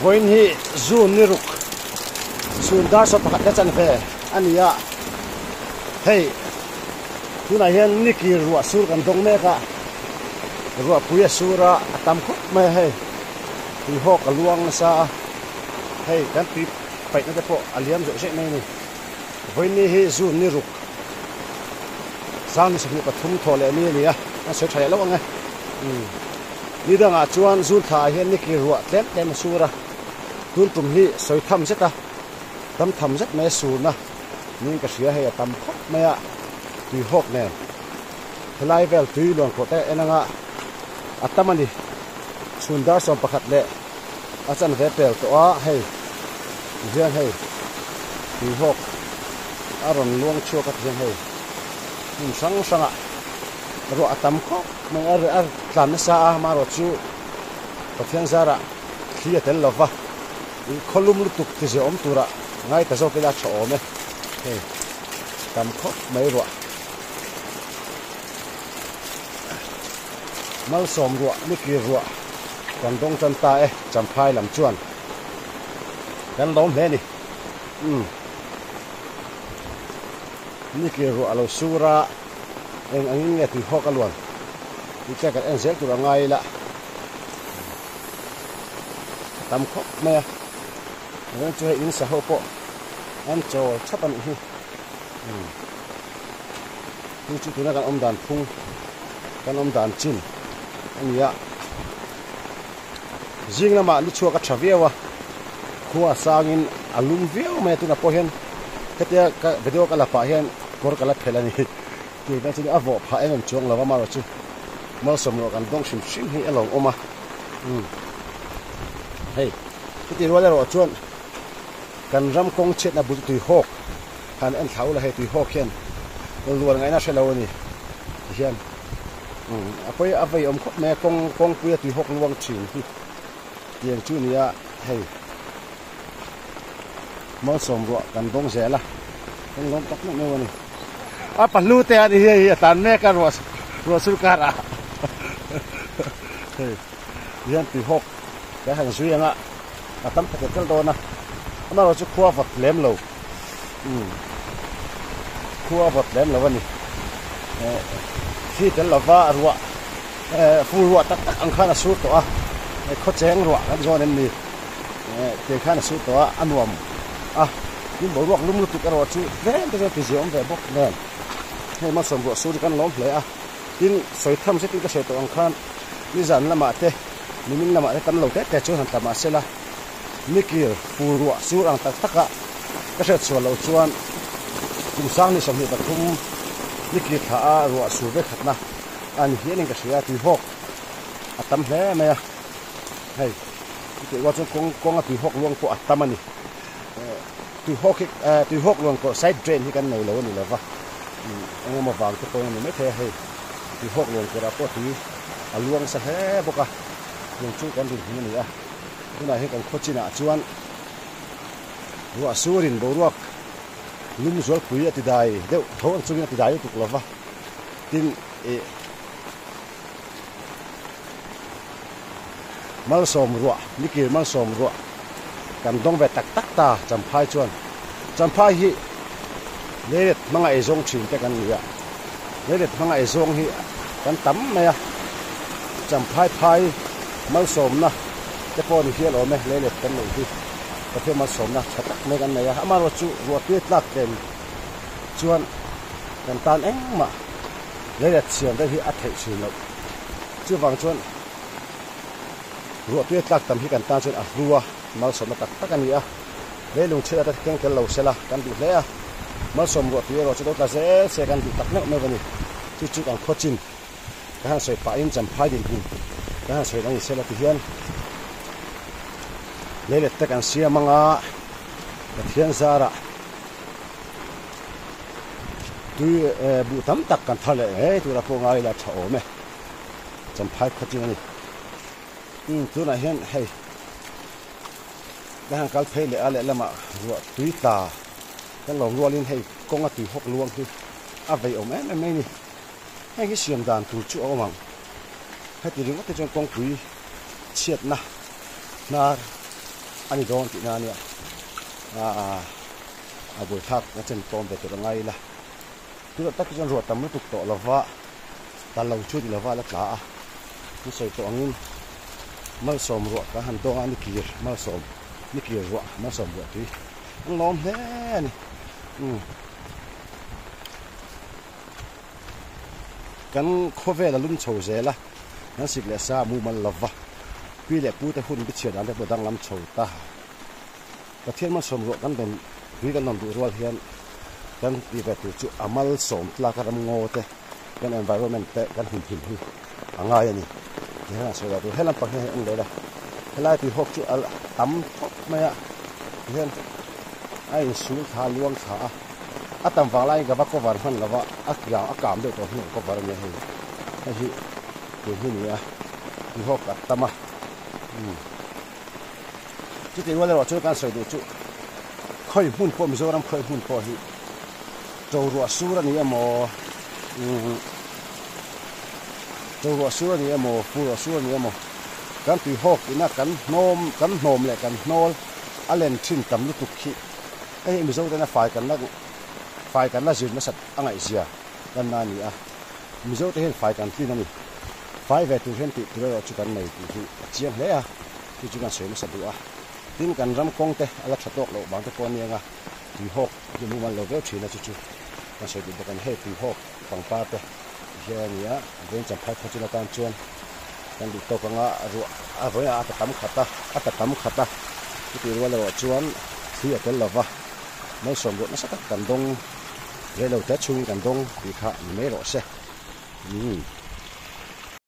Vawiin hi June ni ruk chhun dar saw pakhat la chan ve a ni a, hei tunah hian ni kir ruah sur kan dawng mek a, ruahpui a sur a, a tam khawp mai a hei, tuihawk a luang nasa a, hei kan tui paihna te pawh a liam zawih zawih mai a ni. Vawiin ni hi June ni ruk 2023 thawh leh ni a ni a, kan sawi tha leh lo ang e. Ni dangah chuan June thla ah hian ni kir ruah tlem tlem a sur a, tun tum hi sawi tham zet a, tam tham zet mai a surna niin ka hria hei a tam khawp mai a, tui hawk nen helai vel tui luan khawh te en anga a tam a ni. Chhun dar 11 leh a chanve pel tawh a, hei hian hei tui hawk a rawn luang chhuak a ti hian hei hmun hrang hrangah ruah a tam khawp mai a, a tlan nasa a amaherawh chu Pathian zarah thli a tel lova ih khawlum lutuk ti zia awm turah ngai ta zawk ila a tha awm e hei tam khawp mai ruah malsawm ruah ni kir ruah kan dawng tan ta e Champhai lam chuan kan lawm hle a ni umm ni kir ruah a lo sur a. Eng angin nge tui hawk a luan tih te kan en zel tur a ngai ila a tam khawp mai a chuan chu hei in sa ho pawh an chawl thap a nih hi umm chu chu tuna kan awm dan phung kan awm dan chin a ni a zing lamah ni chhuak a tha viau a khua sangin a lum viau mai a tunah pawh hian hetia ka video ka la pah hian. Kawr ka la phelh a ni. Tih vel chu a vawh phah em em chuang lo a, amaherawhchu malsawm rawh kan dawng hrim hrim hi a lo awm a. Umm hei chuti rual erawh chuan kan ram kawng chhiatna bul tui hawk han en thla ula hei tui hawk hian luan ngaihna hre lo a ni ti hian umm a pawi a vei awm khawp mai a kawng kawngpuia tui hawk luang thin hi tiang chu nia hei. Malsawm ruah kan dawng zel a, kan lawm tak meuh meuh a ni. A pahlu te a ni hi a tan mek a ruah ruah sur karah hei hian tuihawk kan han zui ang a, a tam khat tel dawn a, amaherawh chu khua vawt lem lo umm khua vawt lem lo a ni. Thli tel lova ruah fur ruah tak tak ang khan a sur tawh a, khawcheng ruah kan zawn em ni. Tiang khan a suh tawh a, a nuam a, tin boruak lum lutuk erawh chu tlem te chuan tiziah awm ve bawk nen hei malsawm ruah sur hi kan lawm hle a, tin sawi tham zetin ka hre tawh ang khan nizan lamah te nimin lamah te tam lo tete chuan han tla mah se la nikir fur ruah sur ang tak taka ka hriat chhuah loh chuan kum sang ni 23 nikir thla a ruah sur vek khatna a ni hialin ka hria tuihawk a tam hle mai a hei. Chutih rual chuan kawng kawnga tuihawk luang pawh a tam a ni. Tuihawk hi tuihawk luang pawh side drain hi kan nei lo a ni lova, eng emaw vang te pawhin a ni maithei a hei. Tuihawk luang kawrah pawh tui a luang sa hle bawk a, chung chu kan rinhmun a ni a. Tunah hian kan khaw chinah chuan ruah surin boruak lum zualpui a ti dai deuh tho ang chungin a ti dai lutuk lova, tin ih. Malsawm ruah, nikir malsawm ruah kan dawng ve tak tak ta Champhai chuan. Champhai hi leilet hmanga ei zawng thin te kan ni a, leilet hmanga ei zawng hi kan tam mai a, Champhai phai malsawmna te pawh ni hial awm e, leilet kan neih hi Pathian malsawmna tha tak mai kan nei a, amaherawhchu ruahtui tlak tlem chuan kan tan engmah Leilet siam vel hi a theih thin loh. Chuvang chuan ruahtui a tlak tam hi kan tan chuan a hlu a, malsawmna tak tak a ni a. Leilung chhiat ata keng tel lo sela kan duh hle a, malsawm ruahtui erawh chu lo tla zel se kan duh tak meuh meuh a ni. Chu chu kan khaw chin kan han sawi pahin Champhai dinhmun kan han sawi a ni sela tihian leilet te kan siam anga Pathian zarah Tui buh tam tak kan thar leh ngei tura pawh ngai ila tha awm e, Champhai khaw chin a ni. Umm tunah hian hei ka han kal phei leh a lehlamah ruah tui tla kan lo rualin hei kawnga tui hawk luang hi a vei awm em em mai a ni. Heng hi siam dan tur chu a awm ang. Heti ringawt te chuan kawngpui chhiatna hnar. a ni dawn tihna a nia. A buaithlak a chen tlawm ve tur a ngai ila. Tunah tak hi chuan ruah tam lutuk tawh lova, ta lo chu ni lova a la tla a. An sawi tawh angin malsawm ruah kan han dawng a, ni kir malsawm, ni kir ruah malsawm ruah tui an lawm hle a ni. Umm. Kan khawvel a lum chho zel a, kan sik leh sa a mumal lova, pi leh pu te hun bichhiat dan te pawh danglam chho ta. Pathian malsawm ruah kan dawn tui kan dawn duh rual hian kan tih ve tur chu a malsawm tlak a ram ngaw te kan environment te kan hun him hi a ngai a ni. Ti hian a sawi dah tur he lampang hian hei en leh ila helai tui hawk chu a tam khawp mai a tihian a insul thla a luang thla a a tam vang laiin ka va cover hman lova a kiang a kam deuh tawh hnu ang cover a nia hei hei hi tun hi a ni a tui hawk a tam a umm. Chutih rual erawh chuan kan sawi duh chu khawi hmun pawh Mizoram khawi hmun pawh hi to ruah sur a ni emaw umm to ruah sur a ni emaw fu ruah sur a ni emaw kan tui hawk ina kan hnawm kan hnawm leh kan hnawl a len thin tam lutuk hi hei hi Mizo tena fai kan la fai kan la zir nasat a ngaihzia lanna a ni a Mizo te hian fai kan tlin a ni. Fai ve tur hian tih tur erawh chu kan nei tih hi a chiang hle a, chu chu kan sawi hmasa duh a. Tin, kan ram kawng te a la tha tawk loh vang te pawh a ni ang a, tuihawk hi mumal lo viau thin a, chu chu kan sawi duh bawk a ni. Hei tuihawk pangpar te ti hian a ni a, vawiin champhai khaw chin atan chuan kan duh tawk anga ruah a vawiin a ta tam khat a, a ta tam khat a, chutih rual erawh chuan thli a tel lova, malsawm ruah nasa tak kan dawng, reilo te chhungin kan dawng tih kha ni mai rawh se. Umm.